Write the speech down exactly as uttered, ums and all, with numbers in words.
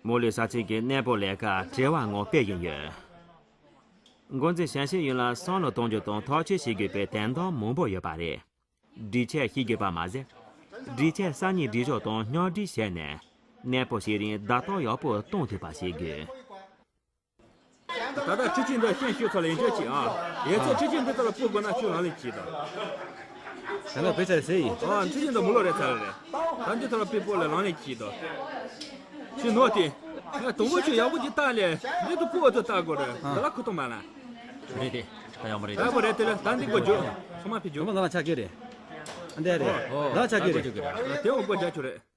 མོ་ལུས་ས་ཚིགས་ཀྱི་གནས་སྤོ་ལས་ཀ་བྲེལ་བ་ངང་སྤེལ་བཞིན་ཡོད། འགོ་འཛིན་ཞན་ཤེས་ཡུན་ལ་བསམ་བློ་གཏོང་རྒྱུ་དང་ཐག་གཅོད་བྱེད་དགོས་པའི་དོན་དག་མང་པོ་ཡོད་པ་རེད། སྒྲིག་ཆས་ཤེས་དགོས་པ་མ་ཟད། སྒྲིག་ཆས་གསར་རྙིང་སྒྲིག་གཞི་དང་སྙོམས་སྒྲིག་བྱས་ནས། གནས་སྤོ་བྱེད་རིང་བརྡ་རྟགས་ཡག་པོ་གཏོང་ཐུབ་པ་བྱེད་དགོས། ད་ལྟ་འཕྲུལ་ཆས་འདི་ཤན་ཤོད་ཚར་ལ་ཡིན་ཆོག་ཅིག་ཨ། ཡོད་ཚད་འཕྲུལ་ཆས་འདི་ཚར་ལ་སྤོ་དགོས་ན་ཁྱོད་ལང་ལེ་གྱིས་དང་། ད་ལྟ་བེད་ཚར་ཟེར་ཡིན། ཨ། འཕྲུལ་ཆས་འདི་མུ་ལོ་རེད་ཚར་རེད། ད་འདི་ཚར་ལ་སྤོ་སྤོ་ལ་ལང་ལེ་གྱིས་དང་། ཁྱོད་ནོར་ཏེ། ང་དང་པོ་ཁྱོད་ཡག་པོ་ཅིག་བཏགས་ལེ། འདི་དུ་སྤོ་བ་དུ་བཏགས་དགོས་རེད། ད་ལ་ཁུ་ཐོག་མ་ལ། རེད་དེ། ད་ཡག་པོ་རེད་དེ། ཡག་པོ་རེད་དེ་ལ་ད་འདི་དགོས་རྒྱུ། ཚང་མ་ཕི་རྒྱུ། ཚང་མ་ལ་ཆ་གི་རེད། ཨ་འདི་རེད། ལ་ཆ་གི་རེད། དེ་འོ་དགོས་རྒྱ་ཁྱོད་རེད།